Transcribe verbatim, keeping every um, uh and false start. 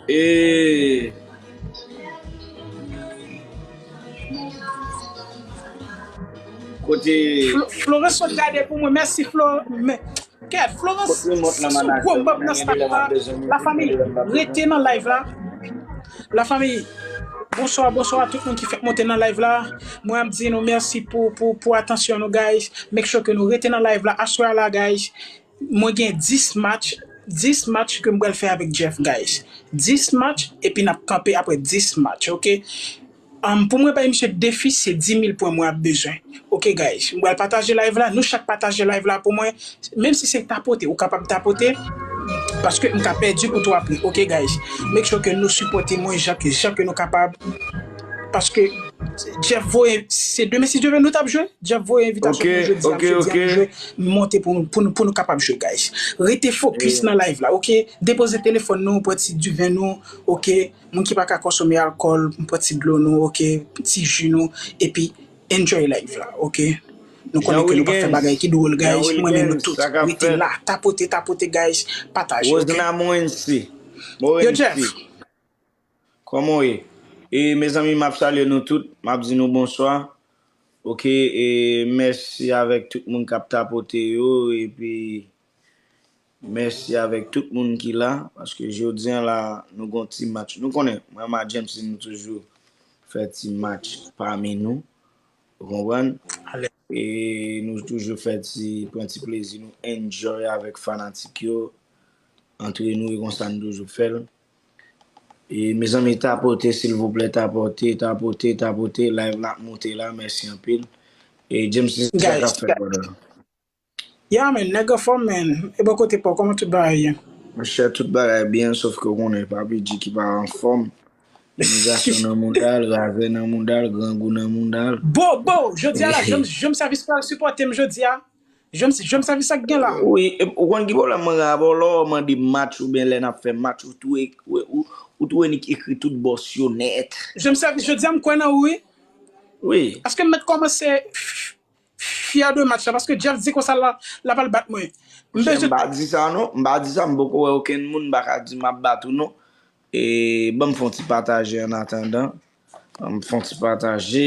E kote Flo- Florence sot gade pou mwen. Mèsi Flo. Men, kèt Florence, se yon gwo bòb nan staf la. Lafanmi, rete nan live la. Lafanmi, bonswa, bonswa a tout moun ki fèk monte nan live la. Mwen ap di nou mèsi pou, pou, pou atansyon nou, guys. Make sure ke nou rete nan live la aswè a la, guys. Mwen gen dis match, dis match ke m pral fè avèk Jeff, guys. Dis match, epi n ap kanpe apre dis match, ok? Um, pou mwen bay misye defi, se di mil pwen mwen ap bezwen. Ok, guys. M pral pataje live la. Nou chak pataje live la pou mwen. Menm si se tapote, ou kapab tapote. Paske m ka pèdi pou twa pri. Ok, guys. Make sure ke nou sipòte mwen jan ke, jan ke nou kapab. Paske Jeff voye, se demen si Dye vle nou t ap jwe. Jeff voye envitasyon pou jodi a, m jodi a m jwe. M monte pou, pou, nou- pou nou kapab jwe, guys. Rete fokis nan live la, ok? Depoze telefòn nou, pran ti diven nou, ok? Moun ki pa ka konsome alkòl, pran ti dlo nou, ok? Ti ji nou, epi enjoy live la, ok? Nou konnen ke nou pa fè bagay ki dwòl, guys. Mwen men nou tout. Rete la, tapote, tapote, guys. Pataje, ok? Yo, Jeff. Kòman w ye? E, mezanmi, m ap salye nou tout, m ap di nou bonswa. Ok, e mèsi avèk tout moun k ap tapote yo, epi mèsi avèk tout moun ki la, paske jodi a la, nou gon ti match. Nou konnen, mwen ak James, nou toujou fè ti match pami nou. Ou konprann? E nou toujou fè ti, pran ti plezi, nou enjoy avèk fanatik yo. Antre nou, e konsa nou toujou fè l. E mezanmi, tapote, silvouplè, tapote, tapote, tapote. Live la ap moute la, mèsi anpil. E James, sa k ap fèt, brother? Yeah, man, nèg anfòm, man. E bò kote pa w, kòman tout bagay ye? Monchè, tout bagay byen, sòf ke w konnen, Papi G ki pa anfòm. Imigrasyon nan mouda l, razè nan mouda l, grangou nan mouda l. Bobo! Jodi a la, Jom, Jom Sèvis pral sipòte m jodi a. Jom, Jom Sèvis sa k gen la. Wi, e, ou konn ki pwoblèm mwen gen avè w, lè w mande match oubyen lè n ap fè match, ou tou e- ou, ou, ou tou e nik ekri tout bòs yo nèt. Jom Sèvis, jodi a m kwè nan ou, wi. Wi. Èske m mèt kòmanse f- fyè de match la, paske Jeff di konsa la, l ap al bat mwen. M pa di sa non, m pa di sa, m poko wè okenn moun, m pa ka di m ap bat ou non. E, ban m fè yon ti pataje an atandan. Ban m fè yon ti pataje.